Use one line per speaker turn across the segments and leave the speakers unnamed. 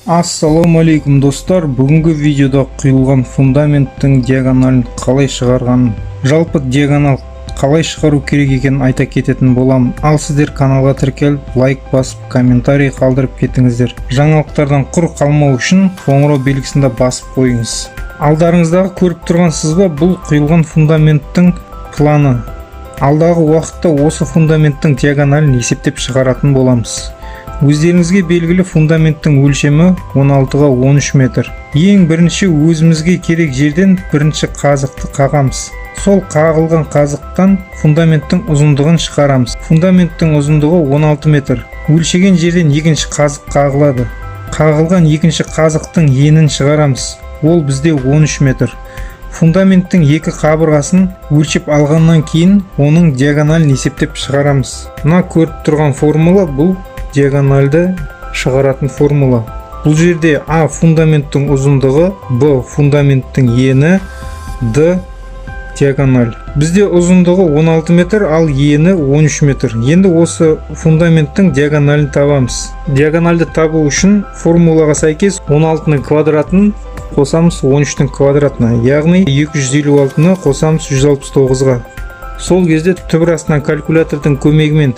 Ассалаумағалейкум, достар! Бүгінгі видеода құйылған фундаменттің диагоналін қалай шығарғанын, жалпы диагонал қалай шығару керек екенін айта кететін боламын. Ал сіздер каналға тіркеліп, лайк басып, комментарий қалдырып кетіңіздер. Жаңалықтардан құр қалмау үшін қоңырау белгісін де басып қойыңыз. Алдарыңыздағы көріп тұрған сызба — бұл құйылған фундаменттің планы. Алдағы уақытта осы фундаменттің диагоналін есептеп шығаратын боламыз. Өздеріңізге белгілі, фундаменттің өлшемі 16-ға 13 метр. Ең бірінші өзімізге керек жерден бірінші қазықты қағамыз. Сол қағылған қазықтан фундаменттің ұзындығын шығарамыз. Фундаменттің ұзындығы 16 метр. Өлшеген жерден екінші қазық қағылады. Қағылған екінші қазықтың енін шығарамыз. Ол бізде 13 метр. Фундаменттің екі қабырғасын өлшеп алғаннан кейін оның диагоналін есептеп шығарамыз. Мына көріп тұрған формула — бұл диагональды шығаратын формула. Бұл жерде а — фундаменттің ұзындығы, б — фундаменттің ені, д — диагональ. Бізде ұзындығы 16 метр, ал ені 13 метр. Енді осы фундаменттің диагоналін табамыз. Диагональды табу үшін формулаға сәйкес 16-ның квадратын қосамыз 13-тің квадратына, яғни 256-ны қосамыз 169-ға. Сол кезде түбір астынан калькулятордың көмегімен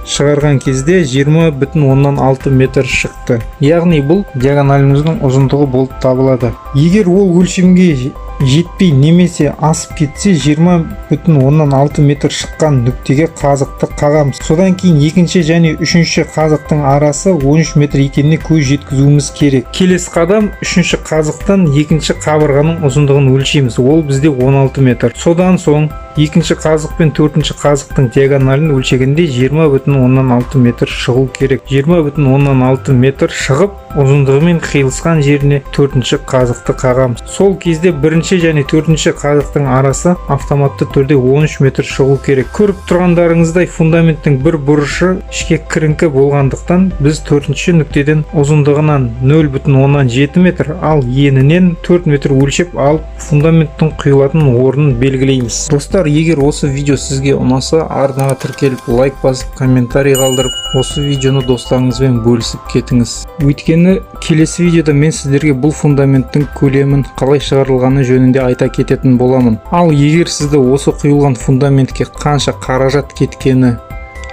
шығарған кезде 20,6 метр шықты. Яғни бұл диагоналіміздің ұзындығы болып табылады. Егер ол өлшемге жетпей немесе асып кетсе, 20,6 метр шыққан нүктеге қазықты қағамыз. Содан кейін екінші және үшінші қазықтың арасы 13 метр екеніне көз жеткізуіміз керек. Келесі қадам: үшінші қазықтан екінші қабырғаның ұзындығын өлшейміз. Ол бізде 16 метр. Содан соң екінші қазық пен төртінші қазықтың диагоналін өлшегенде 20,6 метр шығу керек. 20,6 метр шығып, ұзындығымен қиылысқан жеріне төртінші қазықты қағамыз. Сол кезде бірінші және төртінші қазықтың арасы автоматты түрде 13 метр шығу керек. Көріп тұрғандарыңыздай, фундаменттің бір бұрышы ішке кіріңкі болғандықтан, біз төртінші нүктеден ұзындығынан 0,7 метр, ал енінен 4 метр өлшеп алып, фундаменттің құйылатын орнын белгілейміз. Достар, егер осы видео сізге ұнаса, арнаға тіркеліп, лайк басып, комментарий қалдырып, осы видеоны достарыңызбен бөлісіп кетіңіз. Өйткені келесі видеода мен сіздерге бұл фундаменттің көлемін қалай шығарылғаны жөнінде айта кететін боламын. Ал егер сізді осы құйылған фундаментке қанша қаражат кеткені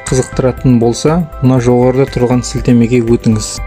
қызықтыратын болса, мына жоғарыда тұрған сілтемеге өтіңіз.